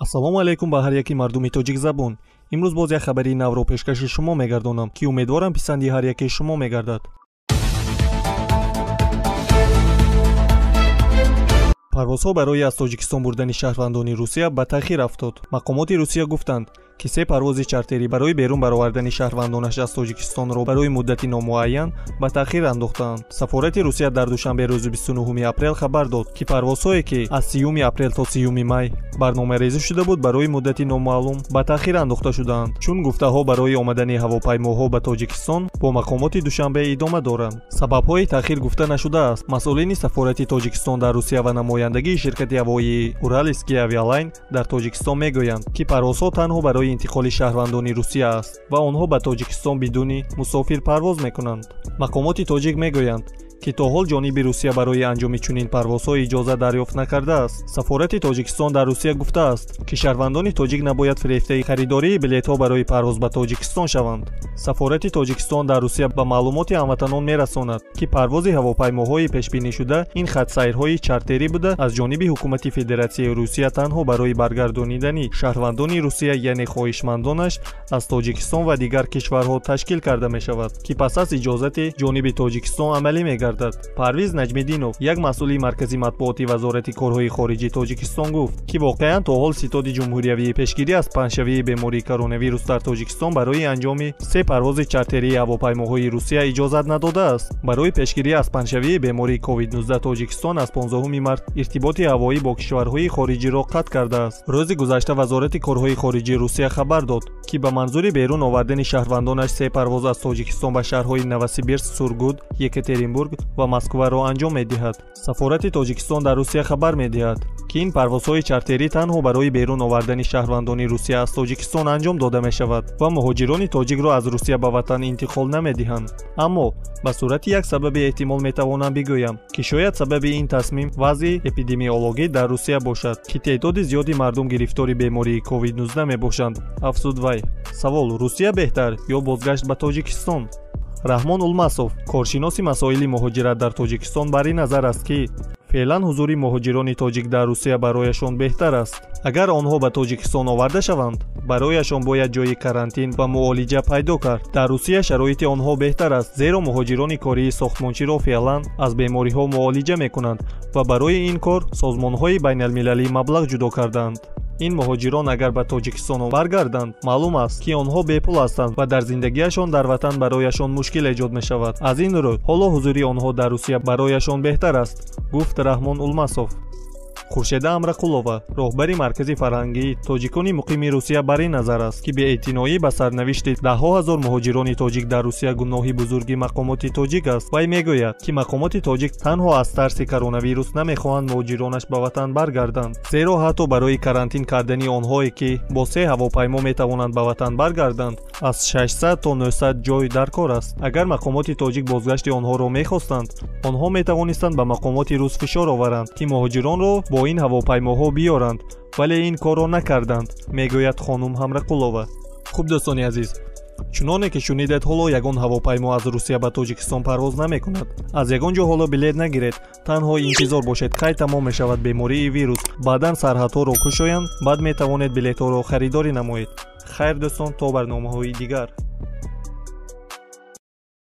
Ассалому алайкум ба ҳар яки мардуми тоҷикзабон. Имрӯз боз як хабари навро пешкаши шумо мегардонам, ки умедворам писанди ҳар яке шумо мегардад. Парвозҳо барои аз Тоҷикистон бурдани шаҳрвандони Русия ба таъхир афтод. Мақомоти Русия гуфтанд, ки се парвози чартерӣ барои берун баровардани шаҳрвандонаш аз Тоҷикистонро барои муддати номуайян ба таъхир андохтаанд. Сафорати Русия дар Душанбе рӯзи 29 апрел хабар дод, ки парвозҳое, ки аз 30 апрел то 30 май барномарезӣ шуда буд, барои муддати номаълум ба таъхир андохта шудаанд, чун гуфтаҳо барои омадани ҳавопаймоҳо ба Тоҷикистон бо мақомоти Душанбе идома доранд. Сабабҳои таъхир гуфта нашудааст. Масъулини сафорати Тоҷикистон дар Русия ва намояндагии ширкати ҳавоии Уральский авиалайн дар Тоҷикистон мегӯянд, ки парвозҳо танҳо барои интиқоли шаҳрвандони Русия аст ва онҳо ба Тоҷикистон бидуни мусофир парвоз мекунанд. Мақомоти тоҷик мегӯянд, ки то ҳол ҷониби Русия барои анҷоми чунин парвозҳо иҷоза дарёфт накардааст. Сафорати Тоҷикистон дар Русия гуфтааст, ки шаҳрвандони тоҷик набояд фирефтаи харидории билетҳо барои парвоз ба Тоҷикистон шаванд. Сафорати Тоҷикистон дар Русия ба маълумоти ҳамватанон мерасонад, ки парвози ҳавопаймоҳои пешбинишуда ин хатсайрҳои чартерӣ буда, аз ҷониби ҳукумати Федератсияи Русия танҳо барои баргардонидани шаҳрвандони Русия, яъне хоҳишмандонаш, аз Тоҷикистон ва дигар кишварҳо ташкил карда мешавад, ки пас аз иҷозати ҷониби Тоҷикистон амалӣ мегардад. Парвиз Наҷмиддинов, як масъули маркази матбуоти Вазорати корҳои хориҷии Тоҷикистон, гуфт, ки воқеан то ҳол ситоди ҷумҳуриявии пешгирӣ аз паҳншавии бемории коронавирус дар Тоҷикистон барои анҷоми се парвози чартерии ҳавопаймоҳои Русия иҷозат надодааст. Барои пешгирӣ аз паҳншавии бемории COVID-19 Тоҷикистон аз 15 март иртиботи ҳавоӣ бо кишварҳои хориҷиро қатъ кардааст. Рӯзи гузашта Вазорати корҳои хориҷии Русия хабар дод, ки ба манзури берун овардани шаҳрвандонаш се парвоз аз Тоҷикистон ба шаҳрҳои Новосибирск, Сургут, Екатеринбург ва Москваро анҷом медиҳад. Сафорати Тоҷикистон дар Русия хабар медиҳад, ки ин парвозҳои чартерӣ танҳо барои берун овардани шаҳрвандони Русия аз Тоҷикистон анҷом дода мешавад ва муҳоҷирони тоҷикро аз Русия ба ватан интиқол намедиҳанд. Аммо ба сурати як сабаби эҳтимол метавонам бигӯям, ки шояд сабаби ин тасмим вазъи эпидемиологӣ дар Русия бошад, ки теъдоди зиёди мардум гирифтори бемории COVID-19 мебошанд, афзуд вай. Савол: Русия беҳтар ё бозгашт ба Тоҷикистон? Раҳмон Улмасов, коршиноси масоили муҳоҷират дар Тоҷикистон, бар ин назар аст, ки феълан ҳузури муҳоҷирони тоҷик дар Русия барояшон беҳтар аст. Агар онҳо ба Тоҷикистон оварда шаванд, барояшон бояд ҷойи карантин ва муолиҷа пайдо кард. Дар Русия шароити онҳо беҳтар аст, зеро муҳоҷирони кории сохтмончиро феълан аз бемориҳо муолиҷа мекунанд ва барои ин кор созмонҳои байналмилалӣ маблағ ҷудо кардаанд. Ин муҳоҷирон агар ба Тоҷикистон баргарданд, маълум аст, ки онҳо бепул ҳастанд ва дар зиндагиашон дар ватан барояшон мушкил эҷод мешавад. Аз ин рӯ ҳоло ҳузури онҳо дар Русия барояшон беҳтар аст, гуфт Раҳмон Улмасов. Хуршеда Амрақулова, роҳбари маркази фарҳангии тоҷикони муқими Русия, бар ин назар аст, ки беэътиноӣ ба сарнавишти даҳҳо ҳазор муҳоҷирони тоҷик дар Русия гуноҳи бузурги мақомоти тоҷик аст. Вай мегӯяд, ки мақомоти тоҷик танҳо аз тарси коронавирус намехоҳанд муҳоҷиронаш ба ватан баргарданд, зеро ҳатто барои карантин кардани онҳое, ки бо се ҳавопаймо метавонанд ба ватан баргарданд, аз 600 то 900 ҷой дар кор аст. Агар мақомоти тоҷик бозгашти онҳоро мехостанд, онҳо метавонистанд ба мақомоти рус фишор оваранд, ки муҳоҷиронро бо ин ҳавопаймоҳо биёранд, вале ин корро накарданд, мегӯяд хонум Ҳамрақулова. Хуб, дӯстони азиз, чуноне ки шунидед, ҳоло ягон ҳавопаймо аз Русия ба Тоҷикистон парвоз намекунад. Аз ягон ҷо ҳоло билет нагиред, танҳо интизор бошед, кай тамом мешавад бемории вирус, баъдан сарҳадҳоро кушоянд, баъд метавонед билетҳоро харидорӣ намоед. Хайр дӯстон, то барномаҳои дигар.